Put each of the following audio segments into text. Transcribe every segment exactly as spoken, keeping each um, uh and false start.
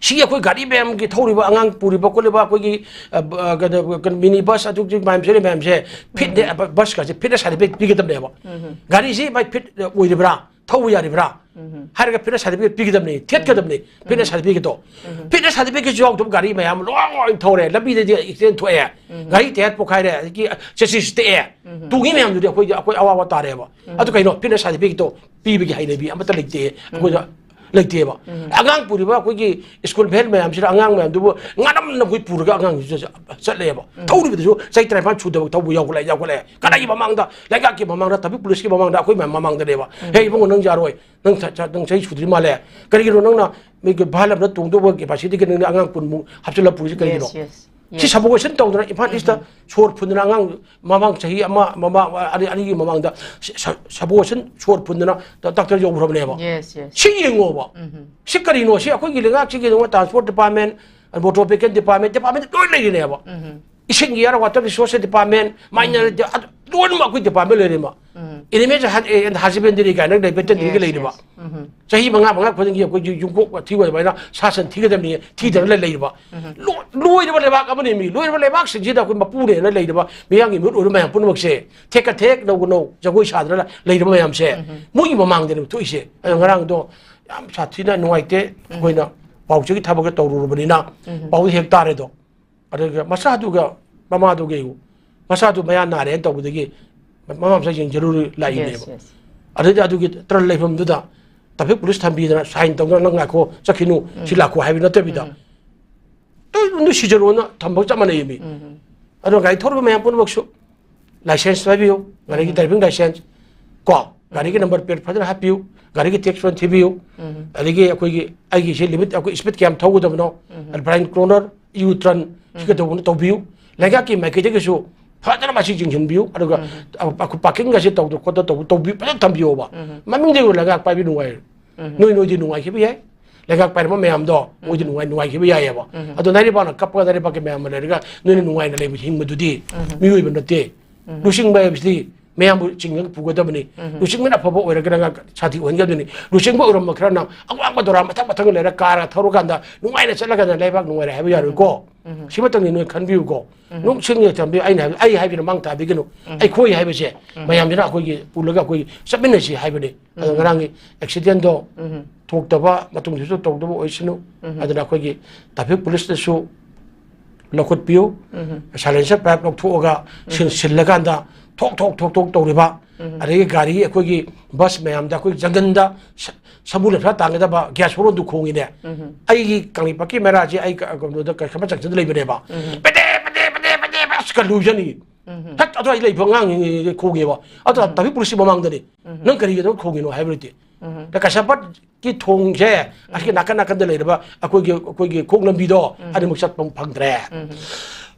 ꯁꯤꯒꯤ ꯑꯩꯈꯣꯏ ꯒꯥꯔꯤ ꯃꯌꯥꯝꯒꯤ ꯊꯧꯔꯤꯕ, ꯑꯉꯥꯡ ꯄꯨꯔꯤꯕ ꯈꯣꯠꯂꯤꯕ, ꯑꯩꯈꯣꯏꯒꯤ, ꯑ, ꯕ-, ꯑ, ꯀꯩꯅꯣ, ꯀꯩꯅꯣ, ꯃꯤꯅꯤ ꯕꯁ, ꯑꯗꯨ ꯃꯌꯥꯝꯁꯦ, ꯃꯌꯥꯝꯁꯦ ꯐꯤꯠꯅꯦ, ꯕ-, ꯕꯁꯀꯁꯦ ꯐꯤꯠꯅꯦꯁ ꯁꯥꯔꯇꯤꯐꯤꯀꯦꯠ ꯄꯤꯒꯗꯕꯅꯦꯕ꯫ ꯒꯥꯔꯤꯁꯤ ꯃꯥꯏ ꯐꯤꯠ ꯑꯣꯏꯔꯤꯕ꯭ꯔꯥ, ꯊꯧꯕ ꯌꯥꯔꯤꯕ꯭ꯔꯥ ꯍꯥꯏꯔꯒ ꯐꯤꯠꯅꯦꯁ ꯁꯥꯔꯇꯤꯐꯤꯀꯦꯠ ꯄꯤꯒꯗꯕꯅꯦ, ꯊꯦꯠꯀꯗꯕꯅꯦ꯫ ꯐꯤꯠꯅꯦꯁ ꯁꯥꯔꯇꯤꯐꯤꯀꯦꯠꯇꯣ, ꯐꯤꯠꯅꯦꯁ ꯁꯥꯔꯇꯤꯐꯤꯀꯦꯠꯁꯨ ꯌꯥꯎꯗꯕ ꯒꯥꯔꯤ ꯃꯌꯥꯝ ꯂꯣꯏ ꯊꯧꯔꯦ, ꯂꯝꯕꯤꯗꯗꯤ ꯑꯦꯛꯁꯤꯗꯦꯟ ꯊꯣꯛꯑꯦ, ꯒꯥꯔꯤ ꯇꯌꯥꯔ ꯄꯣꯛꯈꯥꯏꯔꯦ, ꯑꯗꯒꯤ ꯆꯦꯁꯤꯁ ꯇꯦꯛꯑꯦ, ꯇꯣꯡꯉꯤ ꯃꯌꯥꯝꯗꯨꯗꯤ ꯑꯩꯈꯣꯏꯗꯤ, ꯑꯩꯈꯣꯏ ꯑꯋꯥꯕ ꯇꯥꯔꯦꯕ꯫ ꯑꯗꯨ ꯀꯩꯅꯣ, ꯐꯤꯠꯅꯦꯁ ꯁꯥꯔꯇꯤꯐꯤꯀꯦꯠꯇꯣ ꯄꯤꯕꯒꯤ ꯍꯩꯅꯕꯤ ꯑꯃꯠꯇ ꯂꯩꯇꯦ ꯑꯩꯈꯣꯏꯗ꯫ ꯂꯩꯇꯦꯕ꯫ ꯑꯉꯥꯡ ꯄꯨꯔꯤꯕ ꯑꯩꯈꯣꯏꯒꯤ ꯁ꯭ꯀꯨꯜ ꯚꯦꯟ ꯃꯌꯥꯝꯁꯤꯗ ꯑꯉꯥꯡ ꯃꯌꯥꯝꯗꯨꯕꯨ ꯉꯥꯅꯝꯅ ꯑꯩꯈꯣꯏ ꯄꯨꯔꯒ ꯑꯉꯥꯡꯁꯤꯡꯁꯨ ꯆꯠꯂꯦꯕ꯫ ꯊꯧꯔꯤꯕꯗꯨꯁꯨ ꯆꯍꯤ ꯇꯔꯥꯅꯤꯄꯥꯟ ꯁꯨꯗꯕ ꯊꯧꯕ ꯌꯥꯎꯈꯠꯂꯛꯑꯦ, ꯌꯥꯎꯈꯠꯂꯛꯑꯦ꯫ ꯀꯅꯥꯒꯤ ꯃꯃꯥꯡꯗ? ꯂꯩꯉꯥꯛꯀꯤ ꯃꯃꯥꯡꯗ, ꯇ꯭ꯔꯥꯐꯤꯛ ꯄꯨꯂꯤꯁꯀꯤ ꯃꯃꯥꯡꯗ, ꯑꯩꯈꯣꯏ ꯃꯌꯥꯝ ꯃꯃꯥꯡꯗꯅꯦꯕ꯫ "ꯍꯦ ꯏꯕꯨꯡꯉꯣ, ꯅꯪ ꯌꯥꯔꯣꯏ, ꯅꯪ ꯆ-, ꯆ-, ꯅꯪ ꯆꯍꯤ ꯁꯨꯗ꯭ꯔꯤ ꯃꯥꯜꯂꯦ, ꯀꯔꯤꯒꯤꯅꯣ ꯅꯪꯅ ꯃꯤꯒꯤ ꯚꯥꯔ ꯑꯃꯗ ꯇꯣꯡꯗꯧꯕ ꯀꯦꯄꯥꯁꯤꯇꯤꯒꯤ ꯅꯪꯅ ꯑꯉꯥꯡ ꯀꯨꯟꯃꯨꯛ ꯍꯥꯞꯆꯤꯜꯂ ꯄꯨꯔꯤꯁꯤ ꯀꯔꯤꯒꯤꯅꯣ?" Yes, yes, yes. ꯁꯤ ꯁꯕꯣꯔꯗꯤꯅꯦꯁꯟ ꯇꯧꯗꯅ ꯏꯝꯐꯥꯜ ꯏꯁꯇ ꯁꯣꯔ ꯐꯨꯟꯗꯅ ꯑꯉꯥꯡ ꯃꯃꯥꯡ ꯆꯍꯤ ꯑꯃ, ꯃꯃꯥꯡ ꯑꯅꯤ, ꯑꯅꯤꯒꯤ ꯃꯃꯥꯡꯗ ꯁ-, ꯁ-, ꯁꯕꯣꯔꯗꯤꯅꯦꯁꯟ ꯁꯣꯔ ꯐꯨꯟꯗꯅ ꯗ-, ꯗꯥꯛꯇꯔ ꯌꯧꯈ꯭ꯔꯕꯅꯦꯕ꯫ Yes, yes. ꯁꯤ ꯌꯦꯡꯉꯣꯕ꯫ ꯁꯤ ꯀꯔꯤꯅꯣ? ꯁꯤ ꯑꯩꯈꯣꯏꯒꯤ ꯂꯩꯉꯥꯛꯁꯤꯒꯤ transport department, motor vehicle department, department ꯂꯣꯏ ꯂꯩꯔꯤꯅꯦꯕ꯫ ꯏꯁꯤꯡꯒꯤ, ꯏꯌꯥꯔ ꯋꯥꯇꯔ ꯔꯤꯁꯣꯔꯁ ꯗꯤꯄꯥꯔꯠꯃꯦꯟ, ꯃꯥꯏꯅꯔ ꯗꯤ-, ꯑꯗꯨ ꯂꯣꯏꯅꯃꯛ ꯑꯩꯈꯣꯏ ꯗꯤꯄꯥꯔꯠꯃꯦꯟ ꯂꯩꯔꯦꯕ꯫ Animal and Husbandry ꯀꯥꯏꯅ ꯂꯩ, ꯚꯦꯇꯦꯅꯔꯤꯒꯤ Yes, ꯂꯩꯔꯤꯕ꯫ Yes. ꯆꯍꯤ ꯃꯉꯥ, ꯃꯉꯥ ꯈꯨꯗꯤꯡꯒꯤ ꯑꯩꯈꯣꯏꯁꯨ ꯌꯨꯝꯀꯣꯛ ꯊꯤꯕ ꯑꯗꯨꯃꯥꯏꯅ ꯁꯥ ꯁꯟ ꯊꯤꯒꯗꯕꯅꯤ, ꯊꯤꯗꯅ ꯂꯩ-, ꯂꯩꯔꯤꯕ꯫ ꯂꯣ-, ꯂꯣꯏꯔꯕ ꯂꯩꯕꯥꯛ ꯑꯃꯅꯤ ꯃꯤ, ꯂꯣꯏꯔꯕ ꯂꯩꯕꯥꯛꯁꯤꯡꯁꯤꯗ ꯑꯩꯈꯣꯏ ꯃꯄꯨꯅꯦꯅ ꯂꯩꯔꯤꯕ ꯃꯤꯌꯥꯝꯒꯤ ꯃꯤꯍꯨꯠ ꯑꯣꯏꯕ ꯃꯌꯥꯝ ꯄꯨꯝꯅꯃꯛꯁꯦ ꯊꯦꯛꯀ ꯊꯦꯛ ꯅꯧꯒ ꯅꯧ ꯖꯒꯣꯏ ꯁꯥꯗꯅ ꯂꯩꯔꯤꯕ ꯃꯌꯥꯝꯁꯦ ꯃꯣꯏꯒꯤ ꯃꯃꯥꯡꯗꯅꯦꯕ ꯊꯣꯛꯏꯁꯦ꯫ ꯑꯗꯣ ꯉꯔꯥꯡꯗꯣ ꯌꯥꯝ ꯁꯥꯊꯤꯅ ꯅꯨꯡꯉꯥꯏꯇꯦ꯫ ꯑꯩꯈꯣꯏꯅ ꯄꯥꯎꯆꯦꯒꯤ ꯊꯕꯛꯇ ꯇꯧꯔꯨꯔꯕꯅꯤꯅ ꯄꯥꯎꯗꯤ ꯍꯦꯛ ꯇꯥꯔꯦꯗꯣ꯫ ꯑꯗꯨꯒ ꯃꯆꯥꯗꯨꯒ ꯃꯃꯥꯗꯨꯒ ꯌꯦꯡꯉꯨ꯫ ꯃꯆꯥꯗꯨ ꯃꯌꯥ ꯅꯥꯔꯦꯅ ꯇꯧꯕꯗꯒꯤ ꯃꯃꯥ ꯃꯆꯥ ꯌꯦꯡꯖꯔꯨ ꯂꯥꯛꯏꯅꯦꯕ꯫ Yes, yes. ꯑꯗꯨꯗꯤ ꯑꯗꯨꯒꯤ ꯇ꯭ꯔꯟ ꯂꯩꯐꯝꯗꯨꯗ ꯇ꯭ꯔꯥꯐꯤꯛ ꯄꯨꯂꯤꯁ ꯊꯝꯕꯤꯗꯅ ꯁꯥꯏꯟ ꯇꯧꯗꯅ "ꯅꯪ ꯉꯥꯏꯈꯣ, ꯆꯠꯈꯤꯅꯨ, ꯁꯤ ꯂꯥꯛꯈꯣ" ꯍꯥꯏꯕ ꯅꯠꯇꯕꯤꯗ, "ꯇꯨ, ꯅꯣꯏ ꯁꯤꯖꯔꯣꯅ" ꯊꯝꯕꯒ ꯆꯞ ꯃꯥꯟꯅꯩ ꯃꯤ꯫ ꯑꯗꯣ ꯒꯥꯔꯤ ꯊꯧꯔꯤꯕ ꯃꯌꯥꯝ ꯄꯨꯝꯅꯃꯛꯁꯨ ꯂꯥꯏꯁꯦꯟꯁ ꯄꯥꯏꯕꯤꯌꯨ, ꯒꯥꯔꯤꯒꯤ ꯗ꯭ꯔꯥꯏꯚꯤꯡ ꯂꯥꯏꯁꯦꯟꯁ ꯀꯣ, ꯒꯥꯔꯤꯒꯤ ꯅꯝꯕꯔ ꯄ꯭ꯂꯦꯠ ꯐꯖꯅ ꯍꯥꯞꯄꯤꯌꯨ, ꯒꯥꯔꯤꯒꯤ ꯇꯦꯛꯁ ꯐꯖꯅ ꯊꯤꯕꯤꯌꯨ꯫ ꯑꯗꯒꯤ ꯑꯩꯈꯣꯏꯒꯤ, ꯑꯩꯒꯤꯁꯦ ꯂꯤꯃꯤꯠ, ꯑꯩꯈꯣꯏ ꯁ꯭ꯄꯤꯠ ꯀꯌꯥꯝ ꯊꯧꯒꯗꯕꯅꯣ, ꯕ꯭ꯂꯥꯏꯟ ꯀꯣꯔꯅꯔ, ꯌꯨ ꯇꯔꯟ, ꯁꯤ ꯀꯩꯗꯧꯕꯅꯣ ꯇꯧꯕꯤꯌꯨ꯫ ꯂꯩꯉꯥꯛꯀꯤ ꯃꯥꯏꯀꯩꯗꯒꯤꯁꯨ ꯐꯖꯅ ꯃꯁꯤ ꯌꯦꯡꯁꯤꯟꯕꯤꯌꯨ꯫ ꯑꯗꯨꯒ ꯑꯩꯈꯣꯏ ꯄꯥꯔꯀꯤꯡꯒꯁꯦ ꯇꯧꯗꯅ ꯈꯣꯠꯇꯅ ꯇꯧꯕ, ꯇꯧꯕꯤ-, ꯐꯖꯅ ꯊꯝꯕꯤꯌꯣꯕ꯫ ꯃꯃꯤꯡꯗꯒꯤ ꯂꯩꯉꯥꯛ ꯄꯥꯏꯕ ꯅꯨꯡꯉꯥꯏꯔꯣꯏ꯫ ꯅꯣꯏ, ꯅꯣꯏꯗꯤ ꯅꯨꯡꯉꯥꯏꯈꯤꯕ ꯌꯥꯏ꯫ ꯂꯩꯉꯥꯛ ꯄꯥꯏꯔꯝꯕ ꯃꯌꯥꯝꯗꯣ ꯃꯣꯏꯗꯤ ꯅꯨꯡꯉꯥꯏ-, ꯅꯨꯡꯉꯥꯏꯈꯤꯕ ꯌꯥꯏꯑꯕ꯫ ꯑꯗꯣ ꯅꯥꯏꯔꯩꯕꯥꯛꯅ ꯀꯞꯄꯒ ꯅꯥꯏꯔꯩꯕꯥꯛꯀꯤ ꯃꯌꯥꯝ ꯑꯃ ꯂꯩꯔꯒ ꯅꯣꯏꯅ ꯅꯨꯡꯉꯥꯏꯅ ꯂꯩꯕ ꯍꯤꯡꯕꯗꯨꯗꯤ ꯃꯤꯑꯣꯏꯕ ꯅꯠꯇꯦ꯫ ꯂꯨꯆꯤꯡꯕ ꯍꯥꯏꯕꯁꯤꯗꯤ ꯃꯌꯥꯝꯕꯨ ꯆꯤꯡꯉꯒ ꯄꯨꯒꯗꯕꯅꯤ꯫ ꯎꯝ꯫ ꯂꯨꯆꯤꯡꯕꯅ ꯑꯐꯕ ꯑꯣꯏꯔꯒꯅ ꯁꯥꯟꯇꯤ ꯑꯣꯏꯍꯟꯒꯗꯕꯅꯤ꯫ ꯂꯨꯆꯤꯡꯕ ꯑꯣꯏꯔꯝꯕ ꯈꯔꯅ ꯑꯋꯥꯡꯕ ꯗꯣꯔꯥ ꯃꯊꯪ ꯃꯊꯪ ꯂꯩꯔ ꯀꯥꯔ ꯊꯧꯔꯀꯥꯟꯗ ꯅꯨꯡꯉꯥꯏꯅ ꯆꯠꯂꯒꯅ ꯂꯩꯕꯥꯛ ꯅꯨꯡꯉꯥꯏꯔꯦ ꯍꯥꯏꯕ ꯌꯥꯔꯣꯏꯀꯣ꯫ ꯎꯝ꯫ ꯁꯤꯃꯇꯪꯗꯤ ꯅꯣꯏ ꯈꯟꯕꯤꯌꯨꯀꯣ꯫ ꯎꯝ꯫ ꯅꯨꯡꯁꯤꯡꯅ ꯊꯝꯕꯤꯌꯨ꯫ ꯑꯩꯅ ꯍꯥꯏꯕ, ꯑꯩ ꯍꯥꯏꯕꯅ ꯃꯥꯡ ꯇꯥꯕꯤꯒꯅꯨ꯫ ꯎꯝ꯫ ꯑꯩꯈꯣꯏ ꯍꯥꯏꯕꯁꯦ ꯎꯝ꯫ ꯃꯌꯥꯝꯁꯤꯅ ꯑꯩꯈꯣꯏꯒꯤ ꯄꯨꯜꯂꯒ ꯑꯩꯈꯣꯏ ꯆꯠꯃꯤꯟꯅꯁꯤ ꯍꯥꯏꯕꯅꯤ꯫ ꯑꯗꯣ ꯎꯝ꯫ ꯉꯔꯥꯡꯒꯤ ꯑꯦꯛꯁꯤꯗꯦꯟꯗꯣ ꯎꯝ꯫ ꯊꯣꯛꯇꯕ, ꯃꯇꯨꯡꯗꯁꯨ ꯇꯧꯗꯕ ꯑꯣꯏꯁꯅꯨ꯫ ꯎꯝ꯫ ꯑꯗꯨꯅ ꯑꯩꯈꯣꯏꯒꯤ ꯇ꯭ꯔꯥꯐꯤꯛ ꯄꯨꯂꯤꯁꯇꯁꯨ ꯂꯧꯈꯠꯄꯤꯌꯨ꯫ ꯎꯝ꯫ ꯁꯥꯏꯂꯦꯟꯁꯔ ꯄꯥꯏꯞ ꯂꯧꯊꯣꯛꯑꯒ ꯁꯤꯜ-, ꯎꯝ꯫ ꯁꯤꯜꯂꯀꯥꯟꯗ ꯊꯣꯛ ꯊꯣꯛ ꯊꯣꯛ ꯊꯣꯛ ꯇꯧꯔꯤꯕ, ꯎꯝ꯫ ꯑꯗꯒꯤ ꯒꯥꯔꯤ ꯑꯩꯈꯣꯏꯒꯤ ꯕꯁ ꯃꯌꯥꯝꯗ ꯑꯩꯈꯣꯏ ꯖꯪꯒꯟꯗ ꯁ-, ꯁꯝꯕꯨ ꯂꯦꯞꯁꯥ ꯇꯥꯡꯒꯗꯕ ꯒ꯭ꯌꯥꯁ ꯍꯣꯔꯣꯟꯗꯨ ꯈꯣꯡꯉꯤꯅꯦ꯫ ꯎꯝ꯫ ꯑꯩꯒꯤ ꯀꯪꯂꯩꯄꯥꯛꯀꯤ ꯃꯦꯔꯥꯁꯦ ꯑꯩ ꯀ-, ꯀꯩꯅꯣꯗ ꯀꯁꯇꯃꯔ ꯖꯪꯁꯟꯗ ꯂꯩꯕꯅꯦꯕ꯫ ꯎꯝ꯫ ꯄꯦꯗꯦ, ꯄꯦꯗꯦ, ꯄꯦꯗꯦ, ꯄꯦꯗꯦ, ꯑꯁ ꯀꯜꯂꯨꯖꯅꯤ꯫ ꯎꯝ꯫ ꯍꯦꯛ ꯑꯗꯨꯋꯥꯏ ꯂꯩꯕ ꯑꯉꯥꯡꯁꯤꯡꯁꯦ ꯈꯣꯡꯉꯦꯕ꯫ ꯑꯗꯣ ꯎꯝ꯫ ꯇ꯭ꯔꯥꯐꯤꯛ ꯄꯨꯂꯤꯁꯀꯤ ꯃꯃꯥꯡꯗꯅꯤ꯫ ꯎꯝ꯫ ꯅꯪ ꯀꯔꯤꯒꯤꯗꯃꯛ ꯈꯣꯡꯉꯤꯅꯣ ꯍꯥꯏꯕ ꯂꯩꯇꯦ꯫ ꯎꯝ꯫ ꯀꯁꯇꯃꯔ ꯀꯤ ꯊꯣꯡꯁꯦ, ꯑꯁꯤꯒꯤ ꯎꯝ꯫ ꯅꯥꯀꯟ ꯅꯥꯀꯟꯗ ꯂꯩꯔꯕ ꯑꯩꯈꯣꯏꯒꯤ, ꯑꯩꯈꯣꯏꯒꯤ ꯈꯣꯡ ꯂꯝꯕꯤꯗꯣ ꯎꯝ꯫ ꯑꯅꯤꯃꯛ ꯆꯠꯄ ꯐꯪꯗ꯭ꯔꯦ꯫ ꯎꯝ꯫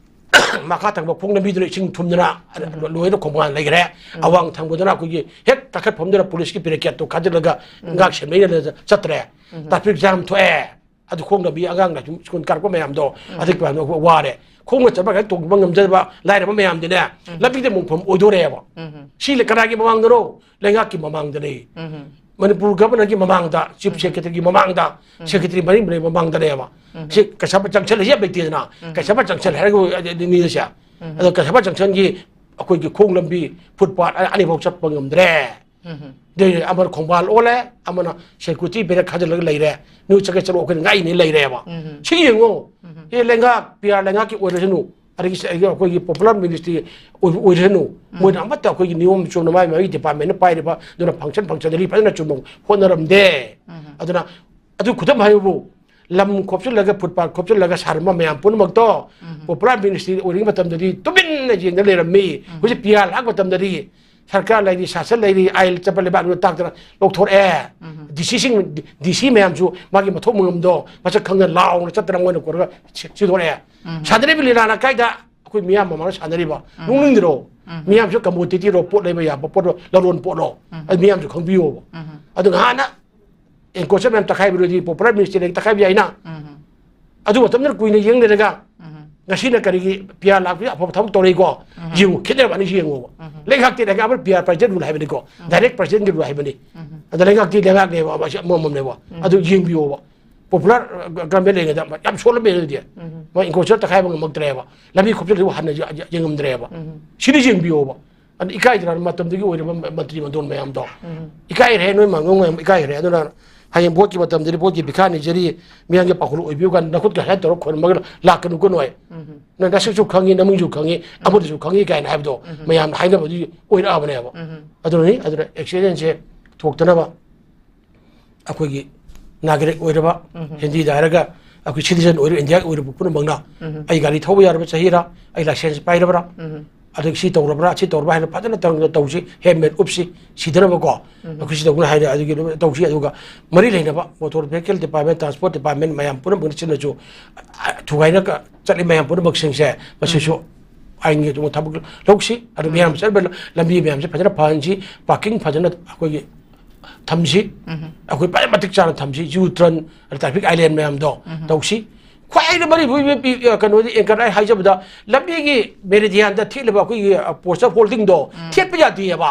ꯃꯈꯥ ꯊꯪꯕ ꯈꯣꯡ ꯂꯝꯕꯤꯗꯨꯅ ꯏꯁꯤꯡ ꯊꯨꯝꯗꯅ ꯎꯝ꯫ ꯂꯣꯏꯅ ꯈꯣꯡꯕꯥꯟ ꯂꯩꯈ꯭ꯔꯦ꯫ ꯎꯝ꯫ ꯑꯋꯥꯡ ꯊꯪꯕꯗꯅ ꯑꯩꯈꯣꯏꯒꯤ ꯍꯦꯛ ꯀꯥꯈꯠꯐꯝꯗꯨꯅ ꯄꯨꯂꯤꯁꯀꯤ ꯕꯦꯔꯤꯀꯦꯠꯇꯣ ꯈꯥꯖꯤꯜꯂꯒ ꯎꯝ꯫ ꯉꯥꯛ ꯁꯦꯟꯅꯩꯅ ꯆꯠꯇ꯭ꯔꯦ꯫ ꯎꯝ꯫ ꯇ꯭ꯔꯥꯐꯤꯛ ꯖꯥꯝ ꯊꯣꯛꯑꯦ꯫ ꯑꯗꯨ ꯈꯣꯡ ꯂꯝꯕꯤ ꯑꯉꯥꯡꯅ ꯁꯨꯝ ꯁ꯭ꯀꯨꯜ ꯀꯥꯔꯛꯄ ꯃꯌꯥꯝꯗꯣ ꯎꯝ꯫ ꯑꯗꯨꯒꯤ ꯃꯌꯥꯝꯗꯣ ꯋꯥꯔꯦ꯫ ꯈꯣꯡꯅ ꯆꯠꯄ ꯀꯥꯏꯅ ꯇꯣꯡꯕ ꯉꯝꯖꯗꯕ ꯂꯥꯏꯔꯕ ꯃꯌꯥꯝꯗꯤꯅꯦ ꯎꯝ꯫ ꯂꯝꯕꯤꯗ ꯃꯣꯡꯐꯝ ꯑꯣꯏꯗꯣꯔꯦꯕ꯫ ꯎꯝ꯫ ꯁꯤ ꯀꯅꯥꯒꯤ ꯃꯃꯥꯡꯗꯅꯣ? ꯂꯩꯉꯥꯛꯀꯤ ꯃꯃꯥꯡꯗꯅꯤ꯫ ꯎꯝ꯫ ꯃꯅꯤꯄꯨꯔ ꯒꯚꯔꯅꯔꯒꯤ ꯃꯃꯥꯡꯗ, ꯆꯤꯐ ꯎꯝ꯫ ꯁꯦꯀ꯭ꯔꯦꯇꯔꯤꯒꯤ ꯃꯃꯥꯡꯗ, ꯎꯝ꯫ ꯁꯦꯀ꯭ꯔꯦꯇꯔꯤ ꯃꯔꯤ ꯂꯩ ꯃꯃꯥꯡꯗꯅꯦꯕ꯫ ꯎꯝ꯫ ꯁꯤ ꯀꯁꯥꯕ ꯖꯪꯁꯟ ꯍꯥꯏꯁꯦ ꯌꯥꯝ ꯂꯩꯇꯦꯗꯅ꯫ ꯎꯝ꯫ ꯀꯁꯥꯕ ꯖꯪꯁꯟ ꯍꯥꯏꯔꯒ ꯅꯤꯗꯁꯦ꯫ ꯎꯝ꯫ ꯑꯗꯣ ꯀꯁꯥꯕ ꯖꯪꯁꯟꯒꯤ ꯑꯩꯈꯣꯏꯒꯤ ꯈꯣꯡ ꯂꯝꯕꯤ, ꯐꯨꯠꯄꯥꯠ ꯑꯅꯤꯐꯥꯎ ꯆꯠꯄ ꯉꯝꯗ꯭ꯔꯦ꯫ ꯎꯝ꯫ ꯑꯗꯩ ꯑꯃꯅ ꯈꯣꯡꯕꯥꯜ ꯑꯣꯜꯂꯦ, ꯑꯃꯅ ꯁꯦꯀ꯭ꯌꯨꯔꯤꯇꯤ ꯕꯦꯔꯦꯛ ꯈꯥꯖꯤꯜꯂꯒ ꯂꯩꯔꯦ꯫ ꯅꯣꯏ ꯆꯠꯀꯦ ꯆꯠꯂꯣ, ꯑꯩꯈꯣꯏꯅ ꯉꯥꯛꯏꯅꯦ ꯂꯩꯔꯦꯕ꯫ ꯎꯝ꯫ ꯁꯤ ꯌꯦꯡꯉꯣ꯫ ꯎꯝ꯫ ꯑꯦ, ꯂꯩꯉꯥꯛ, ꯄꯤ ꯑꯥꯔ ꯂꯩꯉꯥꯛꯀꯤ ꯑꯣꯏꯔꯁꯅꯨ, ꯑꯗꯒꯤ ꯁ-, ꯑꯩꯈꯣꯏꯒꯤ ꯄꯣꯄꯨꯂꯔ ꯃꯤꯅꯤꯁꯇ꯭ꯔꯤ ꯑꯣꯏ-, ꯑꯣꯏꯔꯁꯅꯨ, ꯎꯝ꯫ ꯃꯣꯏꯅ ꯑꯃꯠꯇ ꯑꯩꯈꯣꯏꯒꯤ ꯅꯤꯌꯣꯝ ꯆꯨꯝꯅ ꯃꯥꯏ ꯃꯥꯒꯤ ꯗꯤꯄꯥꯔꯠꯃꯦꯟꯅ ꯄꯥꯏꯔꯤꯕ ꯑꯗꯨꯅ ꯐꯪꯁꯟ ꯐꯪꯁꯟꯗꯂꯤ ꯐꯖꯅ ꯆꯨꯝꯅ ꯍꯣꯠꯅꯔꯝꯗꯦ꯫ ꯎꯝ꯫ ꯑꯗꯨꯅ ꯑꯗꯨ ꯈꯨꯗꯝ ꯍꯥꯏꯕꯕꯨ, ꯂꯝ ꯈꯣꯞꯆꯤꯜꯂꯒ, ꯐꯨꯠꯄꯥꯠ ꯈꯣꯞꯆꯤꯜꯂꯒ ꯁꯥꯔꯝꯕ ꯃꯌꯥꯝ ꯄꯨꯝꯅꯃꯛꯇꯣ ꯎꯝ꯫ ꯄꯣꯄꯨꯂꯔ ꯃꯤꯅꯤꯁꯇ꯭ꯔꯤ ꯑꯣꯏꯔꯤꯉꯩ ꯃꯇꯝꯗꯗꯤ ꯇꯨꯃꯤꯟꯅ ꯌꯦꯡꯅ ꯂꯩꯔꯝꯃꯤ꯫ ꯎꯝ꯫ ꯍꯧꯖꯤꯛ ꯄꯤ ꯑꯥꯔ ꯂꯥꯛꯄ ꯃꯇꯝꯗꯗꯤ ꯁꯔꯀꯥꯔ ꯂꯩꯔꯤ, ꯁꯥꯁꯟ ꯂꯩꯔꯤ, ꯑꯥꯏꯟ ꯆꯠꯄ ꯂꯩꯕꯥꯛꯅꯤꯅ ꯇꯥꯛꯇꯅ ꯂꯧꯊꯣꯔꯛꯑꯦ꯫ ꯎꯝ꯫ ꯗꯤ ꯁꯤꯁꯤꯡ, ꯗꯤ ꯁꯤ ꯃꯌꯥꯝꯁꯨ ꯃꯥꯒꯤ ꯃꯊꯧ ꯃꯉꯝꯗꯣ ꯃꯁꯛ ꯈꯪꯅ ꯂꯥꯎꯅ ꯆꯠꯇꯅ ꯃꯣꯏꯅ ꯀꯣꯏꯔꯒ ꯁꯤ-, ꯁꯤꯗꯣꯔꯛꯑꯦ꯫ ꯎꯝ꯫ ꯁꯥꯟꯅꯔꯤꯕ ꯂꯤꯂꯥꯅ ꯀꯥꯏꯗ ꯑꯩꯈꯣꯏ ꯃꯤꯌꯥꯝ ꯃꯃꯥꯡꯗ ꯁꯥꯟꯅꯔꯤꯕ? ꯎꯝ꯫ ꯅꯣꯛꯅꯤꯡꯗ꯭ꯔꯣ? ꯎꯝ꯫ ꯃꯤꯌꯥꯝꯁꯨ ꯀꯃꯣꯗꯤꯇꯤꯔꯣ, ꯄꯣꯠ ꯂꯩꯕ ꯌꯥꯕ ꯄꯣꯠꯂꯣ, ꯂꯂꯣꯟ ꯄꯣꯠꯂꯣ? ꯎꯝ꯫ ꯑꯗꯨ ꯃꯤꯌꯥꯝꯁꯨ ꯈꯪꯕꯤꯌꯣꯕ꯫ ꯎꯝ꯫ ꯑꯗꯨ ꯉꯍꯥꯟꯅ ꯑꯦꯟꯀꯣꯁꯔ ꯃꯌꯥꯝ ꯇꯛꯈꯥꯏꯕꯗꯨꯗꯤ ꯄꯣꯄꯨꯂꯔ ꯃꯤꯅꯤꯁꯇ꯭ꯔꯤꯗꯒꯤ ꯇꯛꯈꯥꯏꯕ ꯌꯥꯏꯅ꯫ ꯎꯝ꯫ ꯑꯗꯨ ꯃꯇꯝꯗꯨꯗ ꯀꯨꯏꯅ ꯌꯦꯡ ꯂꯩꯔꯒ ꯎꯝ꯫ ꯉꯁꯤꯅ ꯀꯔꯤꯒꯤ ꯄꯤ ꯑꯥꯔ ꯂꯥꯛꯄꯒꯤ ꯑꯐꯕ ꯊꯕꯛ ꯇꯧꯔꯛꯏꯀꯣ? ꯌꯦꯡꯉꯨ, ꯈꯦꯠꯅꯕ ꯑꯅꯤꯁꯤ ꯌꯦꯡꯉꯣꯕ꯫ ꯂꯩꯉꯥꯛꯇꯤ ꯂꯩꯉꯥꯛ ꯑꯃ ꯄꯤ ꯑꯥꯔ ꯄ꯭ꯔꯖꯦꯟ ꯔꯨꯜ ꯍꯥꯏꯕꯅꯤꯀꯣ, ꯗꯥꯏꯔꯦꯛ ꯄ꯭ꯔꯖꯦꯟꯒꯤ ꯔꯨꯜ ꯍꯥꯏꯕꯅꯤ꯫ ꯑꯗ ꯂꯩꯉꯥꯛꯇꯤ ꯂꯩꯉꯥꯛꯅꯦꯕ, ꯑꯃ ꯑꯃꯃꯝꯅꯦꯕ꯫ ꯑꯗꯨ ꯌꯦꯡꯕꯤꯌꯣꯕ꯫ ꯄꯣꯄꯨꯂꯔ ꯒꯚꯔꯟꯃꯦꯟ ꯂꯩꯉꯩꯗ ꯌꯥꯝ ꯁꯣꯜꯂꯝꯃꯦ ꯑꯗꯨꯗꯤ꯫ ꯃꯣꯏ ꯏꯟꯀꯣꯁꯔ ꯇꯛꯈꯥꯏꯕ ꯉꯝꯃꯛꯇ꯭ꯔꯦꯕ, ꯂꯝꯕꯤ ꯈꯣꯞꯆꯤꯜꯂꯤꯕ ꯍꯟꯅ ꯌꯦꯡꯉꯝꯗ꯭ꯔꯦꯕ꯫ ꯁꯤꯗꯤ ꯌꯦꯡꯕꯤꯌꯣꯕ꯫ ꯑꯗꯨ ꯏꯀꯥꯏꯗ꯭ꯔꯥ ꯃꯇꯝꯗꯨꯒꯤ ꯑꯣꯏꯔꯤꯕ ꯃꯟꯇ꯭ꯔꯤ ꯃꯟꯗꯣꯟ ꯃꯌꯥꯝꯗꯣ? ꯏꯀꯥꯏꯈ꯭ꯔꯦ, ꯅꯣꯏ ꯃꯥꯡꯒꯣꯡ ꯃꯌꯥꯝ ꯏꯀꯥꯏꯈ꯭ꯔꯦ꯫ ꯑꯗꯨꯅ ꯍꯌꯦꯡ ꯚꯣꯠꯀꯤ ꯃꯇꯝꯗꯗꯤ ꯚꯣꯠꯀꯤ ꯚꯤꯈꯥ ꯅꯤꯖꯔꯤ, ꯃꯤꯌꯥꯝꯒꯤ ꯄꯥꯎꯈꯨꯜ ꯑꯣꯏꯕꯤꯌꯨ ꯀꯥꯟꯗ ꯅꯈꯨꯠꯀ ꯁꯨꯃꯥꯏꯅ ꯇꯧꯔꯒ ꯈꯣꯏꯔꯝꯃꯒ ꯂꯥꯛꯀꯅꯨꯀꯣ ꯅꯣꯏ꯫ ꯅꯪ ꯅꯁꯛꯁꯨ ꯈꯪꯉꯤ, ꯅꯃꯤꯡꯁꯨ ꯈꯪꯉꯤ, ꯑꯃꯗꯨꯁꯨ ꯈꯪꯉꯤ ꯀꯥꯏꯅ ꯍꯥꯏꯕꯗꯣ ꯃꯌꯥꯝꯅ ꯍꯥꯏꯅꯕꯗꯨꯒꯤ ꯑꯣꯏꯔꯛꯑꯕꯅꯦꯕ꯫ ꯑꯗꯨꯅꯤ, ꯑꯗꯨꯅ ꯑꯦꯛꯁꯤꯗꯦꯟꯁꯦ ꯊꯣꯛꯇꯅꯕ ꯑꯩꯈꯣꯏꯒꯤ ꯅꯥꯒꯔꯤꯛ ꯑꯣꯏꯔꯕ, ꯍꯤꯟꯗꯤꯗ ꯍꯥꯏꯔꯒ ꯑꯩꯈꯣꯏ ꯁꯤꯇꯤꯖꯟ ꯑꯣꯏꯔꯕ, ꯏꯟꯗꯤꯌꯥꯒꯤ ꯑꯣꯏꯔꯕ ꯄꯨꯝꯅꯃꯛꯅ ꯑꯩ ꯒꯥꯔꯤ ꯊꯧꯕ ꯌꯥꯔꯕ ꯆꯍꯤꯔꯥ, ꯑꯩ ꯂꯥꯏꯁꯦꯟꯁ ꯄꯥꯏꯔꯕ꯭ꯔꯥ, ꯑꯗꯒꯤ ꯁꯤ ꯇꯧꯔꯕ꯭ꯔꯥ, ꯁꯤ ꯇꯧꯔꯕ꯭ꯔꯥ ꯍꯥꯏꯅ ꯐꯖꯅ ꯇꯧ-, ꯇꯧꯁꯤ, ꯍꯦꯜꯃꯦꯠ ꯎꯞꯁꯤ, ꯁꯤꯗꯅꯕꯀꯣ꯫ ꯑꯩꯈꯣꯏ ꯁꯤ ꯇꯧꯅ ꯍꯥꯏꯅ ꯑꯗꯨꯒꯤ ꯑꯗꯨꯝ ꯇꯧꯁꯤ꯫ ꯑꯗꯨꯒ ꯃꯔꯤ ꯂꯩꯅꯕ motor vehicle department, transport department ꯃꯌꯥꯝ ꯄꯨꯝꯅꯃꯛꯅ ꯁꯤꯅꯁꯨ, ꯑ, ꯊꯨꯒꯥꯏꯅ ꯀ-, ꯆꯠꯂꯤ ꯃꯌꯥꯝ ꯄꯨꯝꯅꯃꯛꯁꯤꯡꯁꯦ ꯃꯁꯤꯁꯨ ꯑꯥꯏꯟꯒꯤ ꯑꯗꯨꯒ ꯊꯕꯛ ꯂꯧꯁꯤ꯫ ꯑꯗꯨ ꯃꯌꯥꯝ ꯆꯠꯄ ꯂꯝꯕꯤ ꯃꯌꯥꯝꯁꯦ ꯐꯖꯅ ꯐꯍꯟꯁꯤ, ꯄꯥꯔꯀꯤꯡ ꯐꯖꯅ ꯑꯩꯈꯣꯏꯒꯤ ꯊꯝꯁꯤ, ꯑꯩꯈꯣꯏ ꯐꯖꯅ ꯃꯇꯤꯛ ꯆꯥꯅ ꯊꯝꯁꯤ, ꯌꯨ ꯇꯔꯟ, ꯇ꯭ꯔꯥꯐꯤꯛ ꯑꯥꯏꯂꯦꯟ ꯃꯌꯥꯝꯗꯣ ꯇꯧꯁꯤ꯫ ꯈ꯭ꯋꯥꯏꯗꯒꯤ ꯃꯔꯨ ꯑꯣꯏꯕ ꯄꯤ-, ꯀꯩꯅꯣꯗꯤ ꯑꯦꯡꯀꯔ ꯑꯩ ꯍꯥꯏꯖꯕꯗ, ꯂꯝꯕꯤꯒꯤ ꯃꯦꯔꯤꯗꯤꯌꯥꯟꯗ ꯊꯦꯠꯂꯤꯕ ꯑꯩꯈꯣꯏꯒꯤ, ꯑ, ꯄꯣꯁꯇꯔ ꯍꯣꯜꯗꯤꯡꯗꯣ ꯊꯦꯠꯄ ꯌꯥꯗꯦꯕ꯫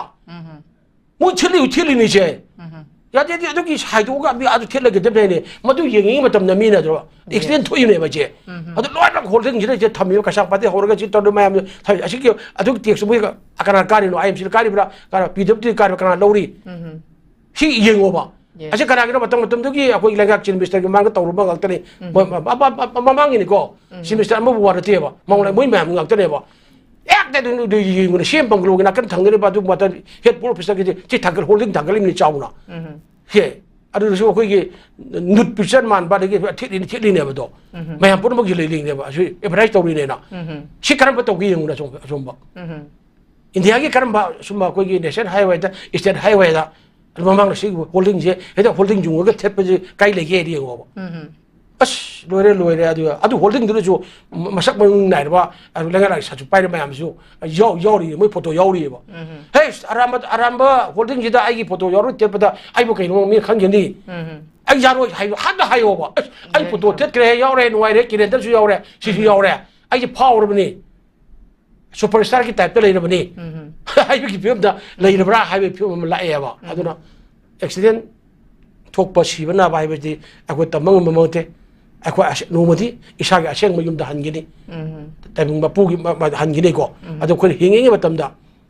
ꯃꯣꯏ ꯊꯦꯠꯂꯤ, ꯊꯦꯠꯂꯤꯅꯤꯁꯦ꯫ ꯌꯥꯗꯦꯗꯤ ꯑꯗꯨꯒꯤ ꯍꯥꯏꯗꯣꯛꯑꯒ ꯃꯤ ꯑꯗꯨ ꯊꯦꯠꯂꯒ ꯑꯗꯨꯝ ꯂꯩꯅꯦ꯫ ꯃꯗꯨ ꯌꯦꯡꯉꯤꯉꯩ ꯃꯇꯝꯗ ꯃꯤꯅ ꯑꯗꯨ ꯑꯦꯛꯁꯤꯗꯦꯟ ꯊꯣꯛꯏꯕꯅꯦꯕ ꯏꯆꯦ꯫ ꯑꯗꯨ ꯂꯣꯏꯅꯃꯛ ꯍꯣꯜꯗꯤꯡꯁꯤꯗ ꯏꯆꯦ ꯊꯝꯃꯤꯕ ꯀꯩꯁꯥꯝꯄꯥꯠꯇꯩ ꯍꯧꯔꯒ ꯁꯤ ꯇꯧꯔꯤꯕ ꯃꯌꯥꯝꯗꯣ ꯊꯝꯃꯤ꯫ ꯑꯁꯤꯒꯤ ꯑꯗꯨꯒꯤ ꯇꯦꯛꯁ ꯃꯣꯏ ꯀꯅꯥ ꯀꯥꯔꯤꯅꯣ? ꯑꯥꯏ ꯑꯦꯝ ꯁꯤꯅ ꯀꯥꯔꯤꯕ꯭ꯔꯥ? ꯀꯅꯥ ꯄꯤ ꯗꯕ꯭ꯂꯤꯎ ꯗꯤ ꯀꯥꯔꯤꯕ꯭ꯔꯥ? ꯀꯅꯥ ꯂꯧꯔꯤ? ꯁꯤ ꯌꯦꯡꯉꯣꯕ꯫ ꯑꯁꯤ ꯀꯅꯥꯒꯤꯅꯣ? ꯃꯇꯝ ꯃꯇꯝꯗꯨꯒꯤ ꯑꯩꯈꯣꯏ ꯂꯩꯉꯥꯛ ꯆꯤꯐ ꯃꯤꯅꯤꯁꯇꯔꯒꯤ ꯃꯃꯥꯡꯗ ꯇꯧꯔꯨꯕ ꯉꯥꯛꯇꯅꯤ꯫ ꯃ-, ꯃ-, ꯃ-, ꯃ-, ꯃꯃꯥꯡꯒꯤꯅꯤꯀꯣ꯫ ꯆꯤꯐ ꯃꯤꯅꯤꯁꯇꯔ ꯑꯃꯕꯨ ꯋꯥ ꯅꯠꯇꯦꯕ꯫ ꯃꯉꯣꯟꯗ ꯃꯣꯏ ꯃꯌꯥꯝ ꯉꯥꯛꯇꯅꯦꯕ꯫ ꯍꯦꯛꯇ ꯑꯗꯨ, ꯑꯗꯨ ꯌꯦꯡꯉꯨꯅꯦ, ꯁꯦꯝ ꯕꯪꯒ꯭ꯂꯣꯒꯤ ꯅꯥꯀꯟ ꯊꯪꯒꯅꯤꯕ ꯑꯗꯨ ꯃꯇꯝ ꯍꯦꯠ ꯄꯣꯁ ꯑꯣꯐꯤꯁꯇꯒꯤꯗꯤ ꯁꯤ ꯊꯥꯡꯒꯠ ꯍꯣꯜꯗꯤꯡ ꯊꯥꯡꯒꯠꯂꯤꯕꯅꯤ ꯆꯥꯎꯅ꯫ ꯁꯦ, ꯑꯗꯨꯗꯁꯨ ꯑꯩꯈꯣꯏꯒꯤ ꯅꯨꯠ ꯄꯤꯛꯆꯔ ꯃꯥꯟꯕ ꯑꯗꯒꯤ ꯊꯦꯠꯂꯤꯅꯤ, ꯊꯦꯠꯂꯤꯅꯦꯕ ꯑꯗꯣ꯫ ꯃꯌꯥꯝ ꯄꯨꯝꯅꯃꯛꯀꯤ ꯂꯩ-, ꯂꯩꯅꯦꯕ꯫ ꯑꯁꯤ ꯑꯦꯗꯚꯔꯇꯥꯏꯁ ꯇꯧꯔꯤꯅꯦꯅ꯫ ꯁꯤ ꯀꯔꯝꯕ ꯇꯧꯒꯦ ꯌꯦꯡꯉꯨꯅꯦ ꯑꯁꯣꯝ-, ꯑꯁꯣꯝꯕ꯫ ꯏꯟꯗꯤꯌꯥꯒꯤ ꯀꯔꯝꯕ ꯁꯨꯝꯕ ꯑꯩꯈꯣꯏꯒꯤ ꯅꯦꯁꯅꯦꯜ ꯍꯥꯏꯋꯦꯗ, ꯏꯁꯇꯦꯠ ꯍꯥꯏꯋꯦꯗ ꯑꯗꯨ ꯃꯃꯥꯡꯗ ꯁꯤ ꯍꯣꯜꯗꯤꯡꯁꯦ ꯍꯦꯛꯇ ꯍꯣꯜꯗꯤꯡ ꯌꯨꯡꯉꯒ ꯊꯦꯠꯄꯁꯦ ꯀꯥꯏ ꯂꯩꯒꯦ ꯍꯥꯏꯗꯤ ꯌꯦꯡꯉꯣꯕ꯫ ꯑꯁ, ꯂꯣꯏꯔꯦ, ꯂꯣꯏꯔꯦ꯫ ꯑꯗꯨ, ꯑꯗꯨ ꯍꯣꯜꯗꯤꯡꯗꯨꯅꯁꯨ ꯃ-, ꯃꯁꯛ ꯃꯃꯤꯡ ꯅꯥꯏꯔꯕ, ꯑꯗꯨ ꯂꯩꯉꯥꯛ ꯂꯥꯏꯔꯤꯛ ꯁꯥꯁꯨ ꯄꯥꯏꯔ ꯃꯌꯥꯝꯁꯨ ꯌꯥꯎ-, ꯌꯥꯎꯔꯤ, ꯃꯣꯏ ꯐꯣꯇꯣ ꯌꯥꯎꯔꯤꯑꯕ꯫ ꯍꯦ, ꯑꯔꯥꯝꯕ, ꯑꯔꯥꯝꯕ ꯍꯣꯜꯗꯤꯡꯁꯤꯗ ꯑꯩꯒꯤ ꯐꯣꯇꯣ ꯌꯥꯎꯔꯣꯏ ꯊꯦꯠꯄꯗ ꯑꯩꯕꯨ ꯀꯩꯅꯣ ꯃꯤꯅ ꯈꯟꯒꯅꯤ? ꯑꯩ ꯌꯥꯔꯣꯏ ꯍꯥꯏꯕ, ꯍꯥꯟꯅ ꯍꯥꯏꯌꯣꯕ꯫ ꯑꯁ, ꯑꯩ ꯐꯣꯇꯣ ꯊꯦꯠꯈ꯭ꯔꯦ, ꯌꯥꯎꯔꯦ, ꯅꯨꯡꯉꯥꯏꯔꯦ, ꯀꯦꯂꯦꯟꯗꯔꯁꯨ ꯌꯥꯎꯔꯦ, ꯁꯤꯁꯨ ꯌꯥꯎꯔꯦ꯫ ꯑꯩꯁꯦ ꯐꯥꯎꯔꯕꯅꯤ, ꯁꯨꯄꯔ ꯁ꯭ꯇꯥꯔꯒꯤ ꯇꯥꯏꯞꯇ ꯂꯩꯔꯕꯅꯤ ꯍꯥꯏꯕꯒꯤ ꯐꯤꯕꯝꯗ ꯂꯩꯔꯕ꯭ꯔꯥ ꯍꯥꯏꯕꯒꯤ ꯐꯤꯕꯝ ꯑꯃ ꯂꯥꯛꯑꯦꯕ꯫ ꯑꯗꯨꯅ ꯑꯦꯛꯁꯤꯗꯦꯟ ꯊꯣꯛꯄ, ꯁꯤꯕ ꯅꯥꯕ ꯍꯥꯏꯕꯁꯤꯗꯤ ꯑꯩꯈꯣꯏ ꯇꯝꯕ ꯉꯝꯕ ꯅꯠꯇꯦ꯫ ꯑꯩꯈꯣꯏ ꯑꯁ-, ꯅꯣꯡꯃꯗꯤ ꯏꯁꯥꯒꯤ ꯑꯁꯦꯡꯕ ꯌꯨꯝꯗ ꯍꯟꯒꯅꯤ, ꯇꯥꯏꯕꯪ ꯃꯄꯨꯒꯤ ꯃ-, ꯃ-, ꯍꯟꯒꯅꯤꯀꯣ꯫ ꯑꯗꯣ ꯑꯩꯈꯣꯏꯅ ꯍꯤꯡꯉꯤꯉꯩ ꯃꯇꯝꯗ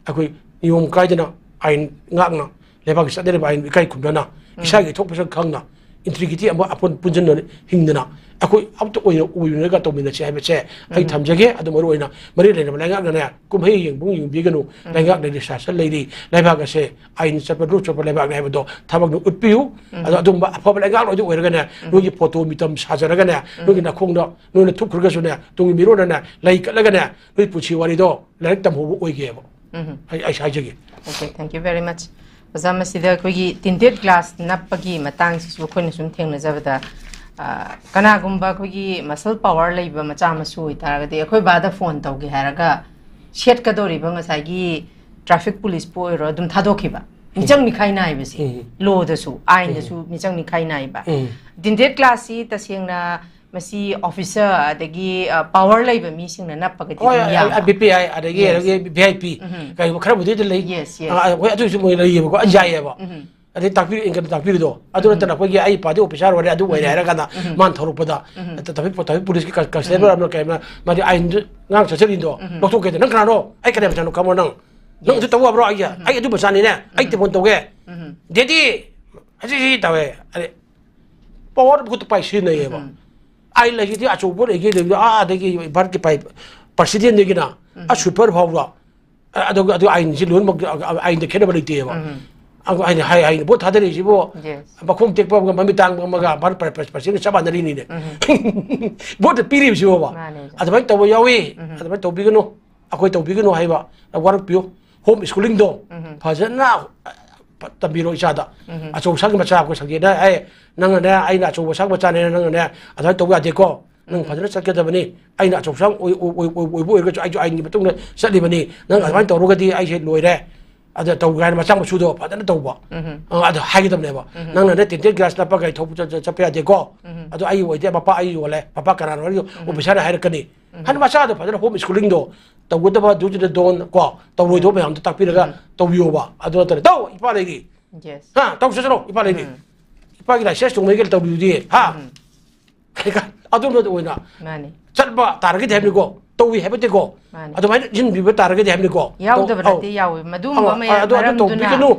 ꯑꯩꯈꯣꯏ ꯅꯤꯌꯣꯝ ꯀꯥꯏꯗꯅ, ꯑꯥꯏꯟ ꯉꯥꯛꯅ, ꯂꯩꯕꯥꯛꯀꯤ ꯆꯠꯅꯔꯤꯕ ꯑꯥꯏꯟ ꯏꯀꯥꯏ ꯈꯨꯝꯅꯅ, ꯏꯁꯥꯒꯤ ꯊꯣꯛꯄꯁꯛ ꯈꯪꯅ, ꯏꯟꯇ꯭ꯔꯤꯒꯤꯇꯤ ꯑꯃ ꯑꯄꯨꯟ ꯄꯨꯟꯁꯤꯟꯅ ꯍꯤꯡꯗꯅ, ꯑꯩꯈꯣꯏ ꯑꯃꯠꯇ ꯑꯣꯏꯅ ꯑꯣꯏꯅꯔꯒ ꯇꯧꯃꯤꯟꯅꯁꯤ ꯍꯥꯏꯕꯁꯦ ꯑꯩ ꯊꯝꯖꯒꯦ꯫ ꯑꯗꯨ ꯃꯔꯨ ꯑꯣꯏꯅ ꯃꯔꯤ ꯂꯩꯅꯕ ꯂꯩꯉꯥꯛꯅꯅꯦ, ꯀꯨꯝꯍꯩ ꯌꯦꯡꯕꯨꯡ ꯌꯦꯡꯕꯤꯒꯅꯨ꯫ ꯂꯩꯉꯥꯛ ꯂꯩꯔꯤ, ꯁꯥꯁꯟ ꯂꯩꯔꯤ, ꯂꯩꯕꯥꯛ ꯑꯁꯦ ꯑꯥꯏꯟ ꯆꯠꯄ, ꯔꯨꯜ ꯆꯠꯄ ꯂꯩꯕꯥꯛꯅꯤ ꯍꯥꯏꯕꯗꯣ ꯊꯕꯛꯅ ꯎꯠꯄꯤꯌꯨ꯫ ꯑꯗꯣ ꯑꯗꯨꯝꯕ ꯑꯐꯕ ꯂꯩꯉꯥꯛ ꯂꯣꯏꯗ ꯑꯣꯏꯔꯒꯅꯦ, ꯅꯣꯏꯒꯤ ꯐꯣꯇꯣ ꯃꯤꯇꯝ ꯁꯥꯖꯔꯒꯅꯦ, ꯅꯣꯏꯒꯤ ꯅꯈꯣꯡꯗ ꯅꯣꯏꯅ ꯊꯨꯞꯈ꯭ꯔꯒꯁꯨꯅꯦ, ꯇꯨꯡꯒꯤ ꯃꯤꯔꯣꯟꯅꯅꯦ ꯂꯩ ꯀꯠꯂꯒꯅꯦ, ꯅꯣꯏ ꯄꯨꯟꯁꯤ ꯋꯥꯔꯤꯗꯣ ꯂꯥꯏꯔꯤꯛ ꯇꯝꯍꯧꯕ ꯑꯣꯏꯒꯦꯕ꯫ ꯑꯩ, ꯑꯩ ꯍꯥꯏꯖꯒꯦ꯫ Okay, thank you very much. ꯑꯣꯖꯥ, ꯃꯁꯤꯗ ꯑꯩꯈꯣꯏꯒꯤ ꯇꯤꯟꯇꯦꯠ ꯒ꯭ꯂꯥꯁ ꯅꯞꯄꯒꯤ ꯃꯇꯥꯡꯁꯤꯁꯨ ꯑꯩꯈꯣꯏꯅ ꯁꯨꯝ ꯊꯦꯡꯅꯖꯕꯗ, ꯑ, ꯀꯅꯥꯒꯨꯝꯕ ꯑꯩꯈꯣꯏꯒꯤ ꯃꯁꯜ ꯄꯋꯥꯔ ꯂꯩꯕ ꯃꯆꯥ ꯃꯁꯨ ꯑꯣꯏꯇꯥꯔꯒꯗꯤ, ꯑꯩꯈꯣꯏ ꯕꯥꯗ ꯐꯣꯟ ꯇꯧꯒꯦ ꯍꯥꯏꯔꯒ ꯁꯦꯠꯀꯗꯧꯔꯤꯕ ꯉꯁꯥꯏꯒꯤ ꯇ꯭ꯔꯥꯐꯤꯛ ꯄꯨꯂꯤꯁꯄꯨ ꯑꯣꯏꯔꯣ, ꯑꯗꯨꯝ ꯊꯥꯗꯣꯛꯈꯤꯕ꯫ ꯃꯤꯆꯪ ꯃꯤꯈꯥꯏ ꯅꯥꯏꯕꯁꯦ, ꯂꯣꯗꯁꯨ, ꯑꯥꯏꯟꯗꯁꯨ ꯃꯤꯆꯪ ꯃꯤꯈꯥꯏ ꯅꯥꯏꯕ꯫ ꯇꯤꯟꯇꯦꯠ ꯒ꯭ꯂꯥꯁꯁꯤ ꯇꯁꯦꯡꯅ ꯃꯁꯤ ꯑꯣꯐꯤꯁꯔ ꯑꯗꯒꯤ, ꯑ, ꯄꯋꯥꯔ ꯂꯩꯕ ꯃꯤꯁꯤꯡꯅ ꯅꯞꯄꯒꯗꯤ ꯍꯣꯏ, ꯑꯗꯨꯝ ꯌꯥꯕ꯫ ꯕꯤ ꯄꯤ ꯑꯥꯏ ꯑꯗꯒꯤ, ꯑꯗꯒꯤ ꯚꯤ ꯑꯥꯏ ꯄꯤ, ꯀꯩꯒꯨꯝꯕ ꯈꯔꯕꯨꯗꯤ ꯑꯗꯨꯝ ꯂꯩ꯫ Yes, yes. ꯑ, ꯍꯣꯏ, ꯑꯗꯨꯁꯨ ꯃꯣꯏ ꯂꯩꯌꯦꯕꯀꯣ, ꯑ, ꯌꯥꯏꯌꯦꯕ꯫ ꯑꯗꯩ ꯇꯥꯛꯄꯤ, ꯏꯟꯀꯝ ꯇꯥꯛꯄꯤꯔꯤꯗꯣ, ꯑꯗꯨ ꯅꯠꯇꯅ ꯑꯩꯈꯣꯏꯒꯤ ꯑꯩ ꯏꯄꯥꯗꯤ ꯑꯣꯐꯤꯁꯥꯔ ꯑꯣꯏꯔꯦ, ꯑꯗꯨ ꯑꯣꯏꯔꯦ ꯍꯥꯏꯔ ꯀꯥꯟꯗ ꯃꯥꯅ ꯊꯧꯔꯛꯄꯗ, ꯇ꯭ꯔꯥꯐꯤꯛ, ꯇ꯭ꯔꯥꯐꯤꯛ ꯄꯨꯂꯤꯁꯀꯤ ꯀꯟ-, ꯀꯟꯁꯇꯦꯕꯜ ꯑꯃꯅ ꯀꯩ ꯑꯃꯅ, ꯃꯥꯗꯤ ꯑꯥꯏꯟꯗꯨ ꯉꯥꯡ ꯆꯠꯆꯔꯤꯗꯣ ꯂꯧꯊꯣꯛꯀꯦꯗ, "ꯅꯪ ꯀꯅꯥꯅꯣ? ꯑꯩ ꯀꯅꯥꯏ ꯃꯆꯥꯅꯣ ꯀꯃꯣ ꯅꯪ? ꯅꯪ ꯑꯗꯨ ꯇꯧ ꯌꯥꯕ꯭ꯔꯣ? ꯑꯩ, ꯑꯩ ꯑꯗꯨ ꯃꯆꯥꯅꯤꯅꯦ, ꯑꯩ ꯇꯦꯕꯣꯟ ꯇꯧꯒꯦ꯫ ꯗꯦꯗꯤ, ꯑꯁꯤ, ꯁꯤ ꯇꯧꯋꯦ꯫ ꯑꯗꯩ ꯄꯋꯥꯔ ꯈꯨꯠꯇ ꯄꯥꯏ ꯁꯤꯖꯤꯟꯅꯩꯌꯦꯕ꯫ ꯑꯥꯏꯟ ꯂꯩꯁꯤꯗꯤ ꯑꯆꯧꯕ ꯂꯩꯒꯦ ꯂꯩꯕꯗ, ꯑꯥ, ꯑꯗꯒꯤ ꯚꯥꯔꯠꯀꯤ ꯄ꯭ꯔꯥꯏ-, ꯄ꯭ꯔꯁꯤꯗꯦꯟꯗꯒꯤꯅ, ꯑ, ꯁ꯭ꯋꯤꯄꯔ ꯐꯥꯎꯕ꯫ ꯑ, ꯑꯗꯨꯒ, ꯑꯗꯨ ꯑꯥꯏꯟꯁꯤ ꯂꯣꯏꯅꯃꯛ, ꯑ, ꯑꯥꯏꯟꯗ ꯈꯦꯠꯅꯕ ꯂꯩꯇꯦꯕ꯫ ꯑꯗꯨ ꯑꯩꯅ ꯍꯥꯏ, ꯍꯥꯏꯅ ꯚꯣꯠ ꯊꯥꯗꯔꯛꯏꯁꯤꯕꯨ, Yes. ꯃꯈꯣꯡ ꯇꯦꯛꯄ ꯑꯃꯒ ꯃꯃꯤꯠ ꯇꯥꯡꯕ ꯑꯃꯒ ꯚꯥꯔꯠ ꯄ꯭ꯔ-, ꯄ꯭ꯔ-, ꯄ꯭ꯔꯁꯤꯗꯦꯟꯒ ꯆꯞ ꯃꯥꯟꯅꯔꯤꯅꯤꯅꯦ꯫ ꯚꯣꯠꯇ ꯄꯤꯔꯤꯕꯁꯤꯕꯣꯕ꯫ ꯃꯥꯅꯦ, ꯑꯣꯖꯥ꯫ ꯑꯗꯨꯃꯥꯏꯅ ꯇꯧꯕ ꯌꯥꯎꯏ꯫ ꯑꯗꯨꯃꯥꯏꯅ ꯇꯧꯕꯤꯒꯅꯨ꯫ ꯑꯩꯈꯣꯏ ꯇꯧꯕꯤꯒꯅꯨ ꯍꯥꯏꯕ ꯋꯥꯔꯛꯄꯤꯌꯨ꯫ ꯍꯣꯝ ꯁ꯭ꯀꯨꯂꯤꯡꯗꯣ ꯐꯖꯅ, ꯑ, ꯇꯝꯕꯤꯔꯣ ꯏꯆꯥꯗ꯫ ꯑꯆꯧ ꯑꯁꯥꯡꯒꯤ ꯃꯆꯥ ꯑꯩꯈꯣꯏ ꯁꯪꯒꯦꯅ, ꯑꯦ, ꯅꯪꯅꯅꯦ, ꯑꯩꯅ ꯑꯆꯧ ꯑꯁꯥꯡ ꯃꯆꯥꯅꯦꯅ ꯅꯪꯅꯅꯦ ꯑꯗꯨꯃꯥꯏꯅ ꯇꯧꯕ ꯌꯥꯗꯦꯀꯣ꯫ ꯅꯪ ꯐꯖꯅ ꯆꯠꯀꯗꯕꯅꯤ꯫ ꯑꯩꯅ ꯑꯆꯧ ꯑꯁꯥꯡ ꯑꯣꯏ-, ꯑꯣꯏ-, ꯑꯣꯏ-, ꯑꯣꯏ-, ꯑꯣꯏꯕ ꯑꯣꯏꯔꯒꯁꯨ ꯑꯩꯁꯨ ꯑꯥꯏꯟꯒꯤ ꯃꯇꯨꯡꯗ ꯆꯠꯂꯤꯕꯅꯤ꯫ ꯅꯪ ꯑꯗꯨꯃꯥꯏꯅ ꯇꯧꯔꯒꯗꯤ ꯑꯩꯁꯦ ꯂꯣꯏꯔꯦ꯫ ꯑꯗ ꯇꯧꯒꯦ ꯍꯥꯏꯅ ꯃꯆꯥ ꯃꯁꯨꯗꯣ ꯐꯖꯅ ꯇꯧꯕ꯫ ꯑ, ꯑꯗꯨ ꯍꯥꯏꯒꯗꯕꯅꯦꯕ꯫ ꯅꯪꯅꯅꯦ ꯇꯤꯟꯇꯦꯠ ꯒ꯭ꯂꯥꯁ ꯅꯞꯄꯒ ꯒꯥꯔꯤ ꯊꯧꯕ ꯆꯠ-, ꯆꯠ-, ꯆꯠꯄ ꯌꯥꯗꯦꯀꯣ꯫ ꯑꯗꯣ ꯑꯩ ꯑꯣꯏꯗꯦ, ꯃꯄꯥ ꯑꯩ ꯌꯣꯜꯂꯦ꯫ ꯃꯄꯥ ꯀꯅꯥꯅꯣ ꯍꯥꯏꯔꯒ ꯑꯣꯐꯤꯁꯥꯔꯅ ꯍꯥꯏꯔꯛꯀꯅꯤ꯫ ꯎꯝ꯫ ꯍꯥꯏꯅ ꯃꯆꯥꯗꯣ ꯐꯖꯅ home schooling ꯗꯣ ꯇꯧꯒꯗꯕ, do to the don't ꯀꯣ, ꯇꯧꯔꯣꯏꯗꯕ ꯃꯌꯥꯝꯗꯣ ꯇꯥꯛꯄꯤꯔꯒ ꯎꯝ꯫ ꯇꯧꯕꯤꯌꯣꯕ꯫ ꯑꯗꯨ ꯅꯠꯇ꯭ꯔꯗꯤ, "ꯇꯧ, ꯏꯄꯥ ꯂꯩꯔꯤ꯫ Yes꯫ ꯍꯥ, ꯇꯧ ꯆꯠꯁꯤꯔꯣ, ꯏꯄꯥ ꯂꯩꯔꯤ꯫ ꯎꯝ꯫ ꯏꯄꯥꯒꯤ license ꯇꯣꯡꯕꯒꯤ ꯀꯩꯅꯣ ꯇꯧꯕꯤꯗꯨꯗꯤ, ꯍꯥ?" ꯎꯝ꯫ ꯑꯗꯨꯝꯕ ꯑꯣꯏꯅ ꯃꯥꯅꯤ꯫ ꯆꯠꯄ ꯇꯥꯔꯒꯗꯤ ꯍꯥꯏꯕꯅꯤꯀꯣ, ꯇꯧꯏ ꯍꯥꯏꯕ ꯅꯠꯇꯦꯀꯣ꯫ ꯃꯥꯅꯤ꯫ ꯑꯗꯨꯃꯥꯏꯅ ꯏꯟꯕꯤꯕ ꯇꯥꯔꯒꯗꯤ ꯍꯥꯏꯕꯅꯤꯀꯣ꯫ ꯌꯥꯎꯗꯕ ꯇꯧ-, ꯑꯧ꯫ ꯅꯠꯇꯦ, ꯌꯥꯎꯏ꯫ ꯃꯗꯨꯒꯨꯝꯕ ꯑꯧ, ꯃꯌꯥꯝ ꯑꯗꯨ, ꯑꯗꯨ ꯃꯔꯝꯗꯨꯅ ꯇꯧꯕꯤꯒꯅꯨ꯫